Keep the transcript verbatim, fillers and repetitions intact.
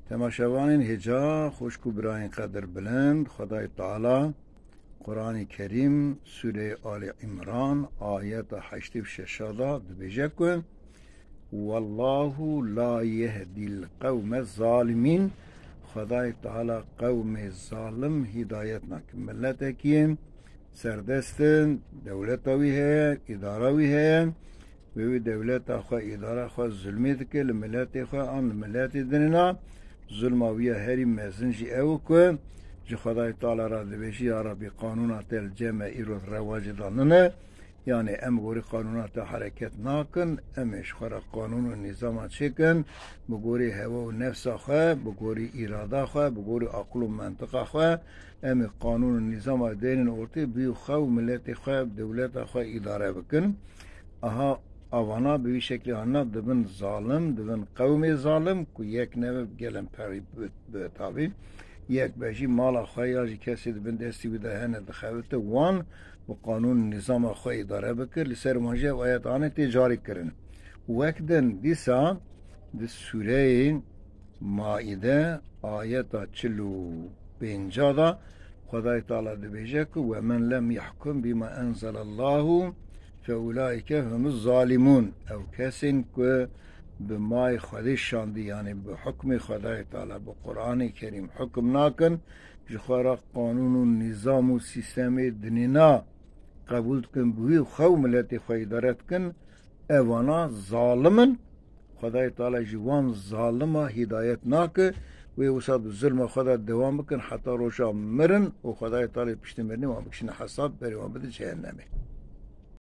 Temaşevanên hêja xweşk û birayên qedirbilind, Xwedayê Teala Quranê Kerîm, Sûreyê Alî Îmran, ayeta heştê û şeş da dibêje ku, "Wallahu la yehdîl qewme zalimîn." Xwedayê Teala qewmê zalim hîdayet nake. Miletekî serdest in, dewleta wî heye, îdara wî heye, wê wî dewleta xwe, îdara xwe zulmê dike li miletê xwe an li miletê dinê na. Zulma wî ya herî mezin jî ew e ku ji Xwedayê Teala re dibêjî, "Ya Rabbî, qanûna te li cem me îro rewacê de nine." Yanî em bi gorî qanûna te hereket nakin, em ê ji xwe re qanûn û nîzama çêkin, bi gorî hewe û nefsa xwe, bi gorî îrada xwe, bi gorî aqil û mentiqa xwe, em ê qanûn û nîzama deynin ortê, bi xwe û miletê xwe, dewleta xwe îdare bikin. Aha, avana bi vî şeklî hana dibin zalim, dibin qewmê zalim ku yek nebe bi gelin perî bi, bi tabî, yek be jî mala xwe ya jî kesê di bin destî wî de hene dixebite, wan bi qanûn nîzama xwe îdare bike. Li ser wan jî ev ayet ane tê carî kirin. Wek din dîsa di sûreyê Maîde ayeta çil û pênca da Xwedayê Teala dibêje ku, "Ve men lem yahkum bima enzelallahu fe ulaike humuz zalimun." Ew kesên ku bi mayê Xwedê şandî, yanî bi hukmê Xwedayê Teala, bi Quranê Kerîm hukm nakin, ji xwe re qanûn û nîzam û sîstemê dinê na qebûl dikin, bi wî xwe û miletê xwe îdare dikin, evana zalim in. Xwedayê Teala jî wan zalima hîdayet nake, wê wisa di zulma xwe de dewam bikin heta roja mirin û Xwedayê Teala piştî mirinê wan bikişîne hesab, berê wan bide cehennemê.